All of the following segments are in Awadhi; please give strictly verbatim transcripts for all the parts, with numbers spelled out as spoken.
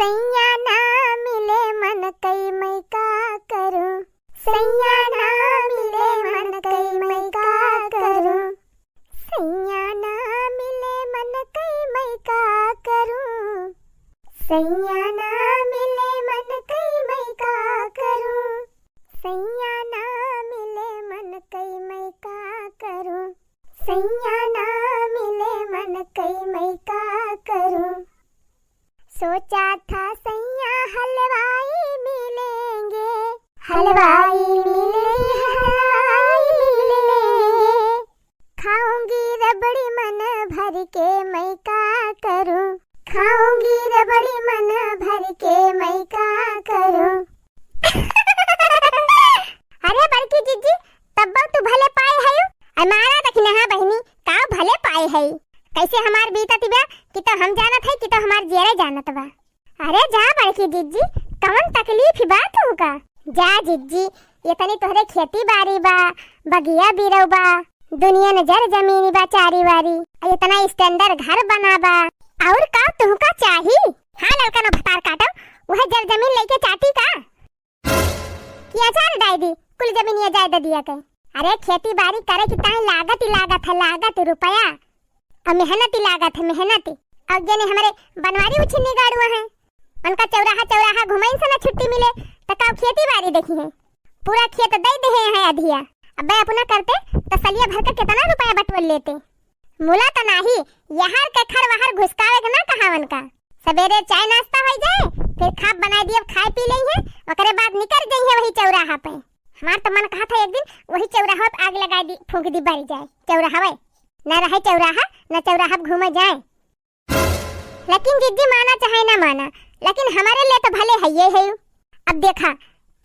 सैया ना मिले मन कई मैं का करूं, सैया ना मिले मन कई मैं का करूं, सैया ना मिले मन कई मैं का करूं, सैया ना मिले मन कई मैं का करूं, सैया ना मिले मन कई मैं का करूं, सैया ना मिले मन कई मैं का करूं। सोचा था सैया हलवाई मिलेंगे, हलवाई मिलेंगे, हलवाई मिलेंगे। खाऊंगी रबड़ी मन भर के मैं का करूं, खाऊंगी रबड़ी मन भर के मैं का करूं। अरे बड़की जिज्जी, तब्बो तू भले पाए हयू। अरे मारा दखिनहा बहिनी, का भले पाए है? कैसे हमार बीतत बा कि तो हम जानत है कि तो हमार जियरे जानत बा। अरे जा बड़की जिज्जी, कवन तकलीफ बा तुहका? जा जिज्जी, ये तनी तोहरे खेती बारी बा, बगिया बिरौ बा, दुनिया नजर जमीन बा चारी वारी, आ इतना standard घर बना बा, और का तुहका चाही? हाँ ललका न भतार काटो, वह जर जमीन लेके चाटी का? कि अचार डाई दी, कुल जमीनिया जाए दे दिया के। अरे खेती बारी करे की ताई लागत ही लागत है, लागत ही रुपया, और मेहनत ही लागत है, मेहनत ही। और जेने हमारे बनवारी उछिन्नी गाड़ुआ है, उनका चौराहा चौराहा घुमाइन से ना छुट्टी मिले, तो का खेती बारी देखी है? पूरा खेत दे दे हैं अधिया। अबे अपना करते तो सलिया भर का कितना रुपया बटोर लेते। मुला त नाही, यहार के खर वहार घुसकावे के ना कहावन का। सबेरे चाय नाश्ता होई जाए, फिर खाप बनाई दिए, खाए पी लेई है, ओकरे बाद निकर जाई है वही चौराहा पे। हमार तो मन कहा था एक दिन वही चौराहा पे आग लगाई दी, फूंक दी, बरी जाए चौराहा। ना रहे चौराहा, ना चौराहा पे घूमे जाए। लेकिन जिज्जी माना चाहे ना माना, लेकिन हमारे लिए तो भले है ये है। अब देखा,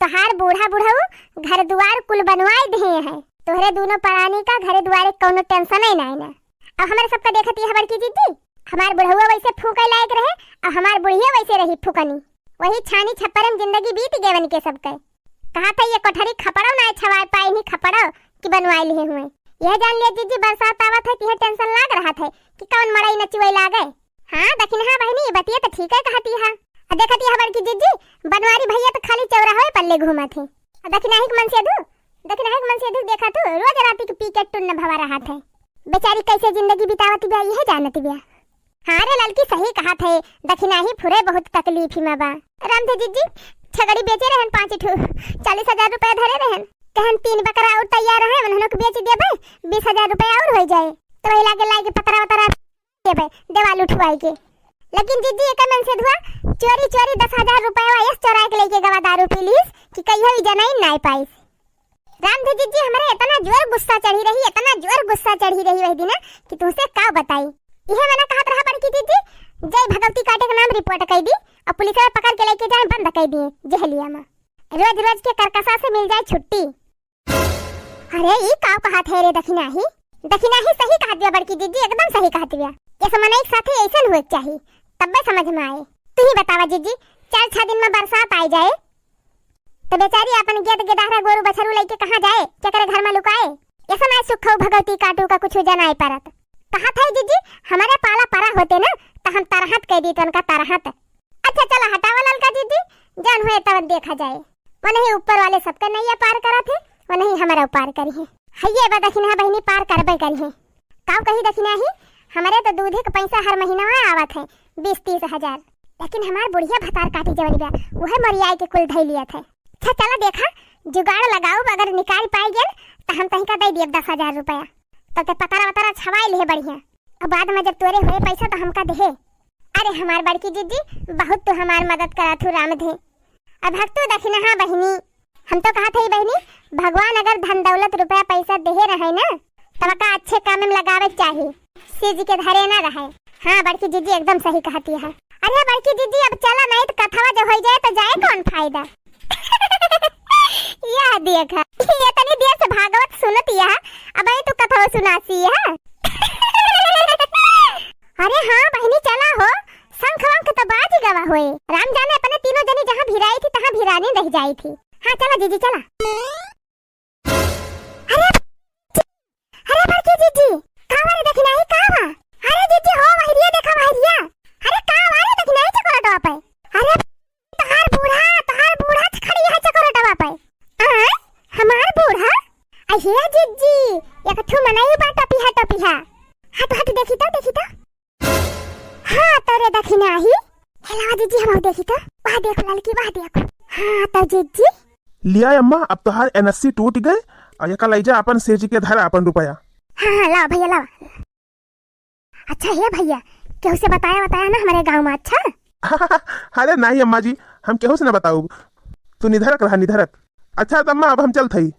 तोहार बूढ़ा बुढ़ऊ घर दुआर कुल बनवाए दिए हैं, तोहरे दोनों परानी का घरे दुआरे कौनो tension ही नहीं ना। अब हमारे सबका देखत ये बड़की जिज्जी, हमार बुढ़ऊ वैसे फूके लायक रहे, अब हमार बुढ़िया वैसे रही फूकनी। वही छानी छप्परे में जिंदगी बीत गए बन के सबके। कहा था ये कोठरी खपड़ो ना छवाए पाए, नहीं खपड़ो की बनवाए लिए हुए। यह जान लिया जिज्जी, बरसात आवत है, तिहे tension लाग रहा था कि कौन मड़ई न चुए लागे। हाँ दखिनहा बहिनी, बतिया तो ठीक है कहती है। आ देखती है बड़की जिज्जी, बनवारी भैया तो खाली चौराहे पल्ले घूमत है। आ दखिनाही के मन से दू, दखिनाही के मन से दू देखा तू, रोज राती के पी के टुन्न भवा रहा था। बेचारी कैसे जिंदगी बितावती बा, यह जानती बा। हाँ रे ललकी, सही कहा थे, दखिनाही फुरे बहुत तकलीफ ही में बा। राम थे जिज्जी, छगड़ी बेचे रहन पाँच ठू, चालीस हजार रुपया धरे रहन, कहन तीन बकरा और तैयार है, उन्होंने को बेच देबे, बीस हजार रुपया और हो जाए, तो वही लागे लागे पतरा वतरा देबे, देवाल उठवाई के। लेकिन जिज्जी एक मन से धुआ, चोरी चोरी दस हजार रुपया यस चोरा के लेके गवा दारू पी लीस कि कहियो ई जनाई नाय पाइस। रामधे जिज्जी, हमरे इतना जोर गुस्सा चढ़ी रही, इतना जोर गुस्सा चढ़ी रही वही दिन कि तुमसे का बताई। इहे मना कहत रहा बड़की जिज्जी, जय भगवती काटे के नाम रिपोर्ट कई दी और पुलिस वाले पकड़ के लेके जाए, बंद कई दिए जेहलिया में। रोज रोज के करकसा से मिल जाए छुट्टी। अरे ई का कहत है रे दखिनाही? दखिनाही सही कहत बिया बड़की जिज्जी, एकदम सही कहत बिया। ये समनई के साथे ऐसन हुए के चाही, तब्बे समझ में आए। तू ही बतावा जिज्जी, चार छह दिन में बरसात आई जाए, तो बेचारी अपन गेद गेदहरा गोरू बछरू लेके कहाँ जाए, केकरे घर में लुकाए? ऐसा ना सुख हो भगवती काटू का कुछ जनाए परत। कहा था जिज्जी, हमारे पाला परा होते ना, तो हम तरहत कह दी, उनका तरहत। अच्छा चला हटावा ललका जिज्जी, जौन हुए तवन देखा जाए। वो नहीं ऊपर वाले सबका नैया पार करा थे, वो नहीं हमारा पार करी है। हइये बा दखिनहा बहिनी, पार करबे करी है। काऊ कही दखिनाही, हमारे तो दूधे के पैसा हर महीना में आवत है, बीस तीस हजार, लेकिन हमार बुढ़िया भतार काटी जवन बा, वह मरियाए के कुल धई लिया थे। अच्छा चला देखा, जुगाड़ लगाऊ, अगर निकाल पाए गेल तो हम तहिका दे दिए दस हजार रुपया, तब ते पतरा वतरा छवाई लिहे बढ़िया, और बाद में जब तोरे हुए पैसा तो हमका देहे। अरे हमार बड़की जिज्जी, बहुत तू हमार मदद करा थू रामधे। अब भक्तू दखिनहा बहिनी, हम तो कहा थे बहिनी, भगवान अगर धन दौलत रुपया पैसा देहे रहे ना, तब का अच्छे काम में लगावे के चाही, सिज के धरे ना रहे। हाँ बड़की जिज्जी एकदम सही कहती है। अरे बड़की जिज्जी अब चला, नहीं तो कथवा जो हो जाए तो जाए कौन फायदा। यह देखा, ये तनी देर से भागवत सुनत यह, अब ये तू कथवा सुनासी है। अरे हाँ बहिनी चला हो, शंख वंख तो बाज गवा होए। राम जाने अपने तीनों जनी जहाँ भिराई थी तहाँ भिरानी रह जाई थी। हाँ चला जीजी चला। अरे, अरे बड़की जीजी, का बा रे दखिनाही का बा? अरे जीजी हो बहरिया देखा बहरिया। अरे का बा रे दखिनाही चकोरा डोपे? अरे लावा जीजी, हम देखी तो, वाह देखो ललकी, वाह देखो। हाँ तो जीजी। लिया अम्मा, अब तोहार एनएससी टूट गए, और एका लई जा अपन सेज के धर अपन रुपया। हाँ हाँ, लावा भैया, लावा। अच्छा हे भैया, केहू से बताया, बताया ना हमरे गाँव में, अच्छा? अरे नहीं अम्मा जी, हम केहू से ना बताउब, तू निधरक रहा, निधरक। अच्छा त अम्मा, अब हम चलत हई,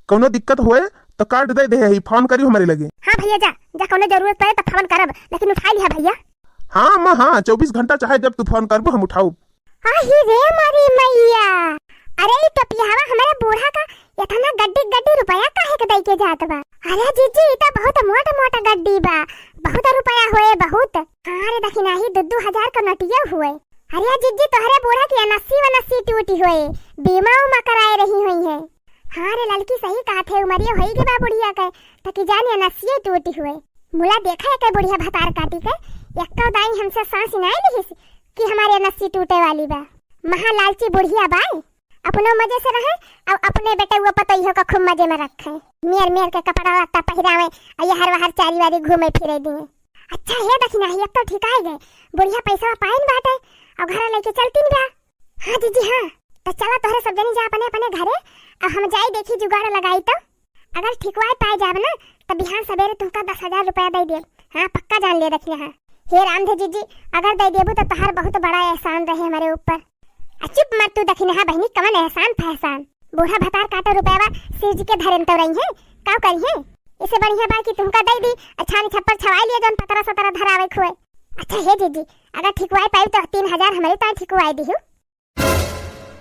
कौनो दिक्कत होए तो कार्ड दे दे ही, फोन करियो हमरे लगे। हाँ भैया, जा जा, कौनो जरूरत पड़े तो फोन करब, लेकिन उठाई लिहा भैया। हाँ अम्मा, हाँ, चउबीस घंटा चाहे जब तू फोन करबो, हम उठाउब। आही रे मारी मैया, अरे ई टोपियावा हमरे बूढ़ा का इतना गड्डी गड्डी रुपया काहे के दई के जात बा? अरे जीजी, ई त बहुत मोट मोट गड्डी बा, बहुत रुपया होए, बहुत। हाँ रे दखिनाही, दू दू हजार का नोटियो हुए। अरे जीजी, तोहरे बूढ़ा की एनएससी वनएससी टूटी होए, बीमा उमा कराए रही हुई है। हाँ रे ललकी, सही कहत है, उमरिया होई के बा बुढ़िया के, त की जाने एनएससी टूटी हुए। मुला देखा है के बुढ़िया भतार काटी के, एक्को दाई हमसे सांस नाय लिहिस कि हमारे एनएससी टूटे वाली बा। महा लालची बुढ़िया बाय। अपनो मजे से रहे, और अपने बेटउआ पतोहियो का खूब मजे में रखे। मेर मेर के कपड़ा लत्ता पहिरावे, और यहर वहर चारी वारी घूमे फिरे दिए। अच्छा हे दखिनाही, अब तो ठिकाई गए, बुढ़िया पैसा पाइन बाटे, और घर लेके चलतीन बा। हाँ जीजी हाँ, तो चला तोहरे सब जनी जा अपने अपने घरे, और हम जाई देखी जुगाड़ लगाई तो। अगर ठिकवाए पाए जाब ना, त बिहान सबेरे तुमका दस हजार रुपया दे देब। हाँ, पक्का जान ले रखिए। हाँ हे रामधे जीजी, अगर दे देबू त तोहार बहुत बड़ा एहसान रहे हमरे ऊपर। आ चुप मत तू दखिनहा बहिनी, कवन एहसान फहसान? बूढ़ा भतार काटो रुपयावा, सेज के धरेन तो रही है, काव करी है? इसे बढ़िया बा कि तुमका दे दी, अच्छा छप्पर छवाई लिए जौन पतरा सतरा धरावे खुए। अच्छा हे जीजी, अगर ठिकवाए पाई तो तीन हजार हमरे ताई ठिकवाए दिहू।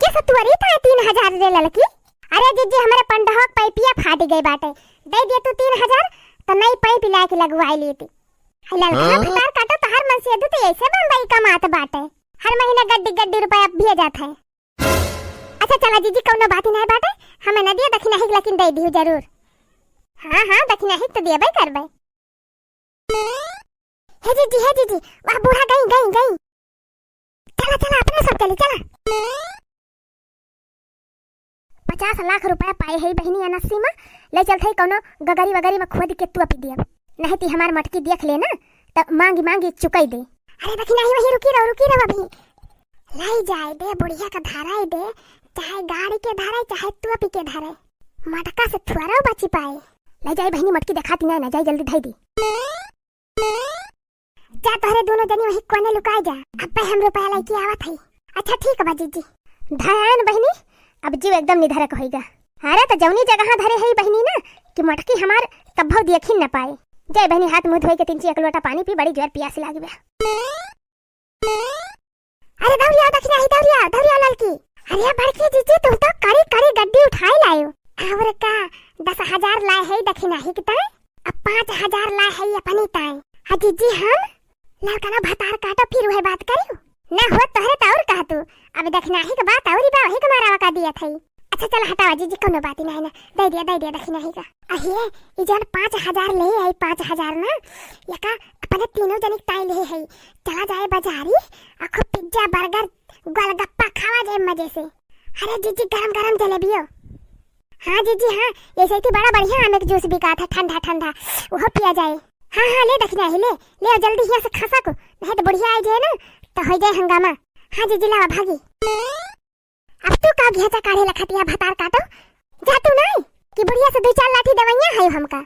के सतुअरी था तीन हजार रे ललकी? अरे जीजी, हमरे पंडहक पाइपिया फाट गई बाटे, दे दे तू तीन हजार, तो नई पाइप लाके लगवाई लेती। ललका हाँ? भतार काटो, तोहार मन से दू तो ऐसे बम्बई कमात बाटे, हर महीना गड्डी गड्डी रुपया भेजत है। अच्छा चला जीजी, कौनो बात ही नहीं बाटे, हमें न दिया दखिनाही, लेकिन दे दिहू जरूर। हाँ हाँ, दखिनाही तो देबे करबे। हे जीजी, हे जीजी, वाह बूढ़ा गई, गई, गई। चला, चला, अपने सब चली, चला। पचास लाख रुपया पाए है बहिनी एनएससी में, ले चलत है कौनो गगरी वगरी में खोद के तोपी दियब। नहीं ती हमार मटकी देख ले ना, त मांगी मांगी चुकाई दे। अरे दखिनाही, वही रुकी रहो, रुकी रहो अभी। लाई जाए दे, बुढ़िया का धराई दे, चाहे गाड़ी के धराई, चाहे तोपी के धराई। मटका से थुआरो बची पाए। ले जाए बहिनी, मटकी देखाती ना, ना जाए, जल्दी धई दी। जा तोहरे दोनों जनी वही कोने लुकाए जा, अब्बे हम रुपया लेके आवत हई। अच्छा ठीक बा जीजी। धयान बहिनी, अब जीव एकदम निधरक होइगा। अरे तो जौनी जगह धरे है बहिनी ना कि मटकी हमार कब्बो देखी न पाए। जाए बहिनी, हाथ मुंह धोए के तीन ची एक लोटा पानी पी, बड़ी जोर पियास लागी बा। अरे दौड़िया दखिनाही, दौड़िया, दौड़िया ललकी। अरे बड़की जीजी, तुम तो कड़ी कड़ी गड्डी उठाए लायो। और का, दस हजार लाए है दखिनाही के तय, अब पाँच हजार लाए है अपनी तय। हाँ जीजी, हम ललकना भतार काटो, फिर वह बात करियो। ना हो तोहरे तो और कह तू, अब दखिनाही के बात और बा, वही के मारा का दिया थई। अच्छा चल हटावा जीजी, कोनो बात ही नहीं ना, दे दिया, दे दिया दखिनाही का। अहे, ई जौन पाँच हजार ले आई, पाँच हजार ना, एका अपने तीनों जनी के ताई ले आई। चला जाए बाजारी, आ खूब पिज्जा, बर्गर, गोलगप्पा खावा जाए मजे से। अरे जीजी, गरम गरम जलेबियो। हाँ जीजी हाँ, ऐसे ही बड़ा बढ़िया आम के जूस बिकात है, ठंडा ठंडा, वो पिया जाए। हाँ हाँ, ले दखिनाही, ले ले, जल्दी हियाँ से खसा को, नहीं तो बुढ़िया आ जाए ना, तो हो जाए हंगामा। हाँ जीजी, लावा भागी। अब तू का घेचा काढ़े लखतिया भतार काटो, जा तू नहीं कि बुढ़िया से दो चार लाठी दवाइयाँ है हमका।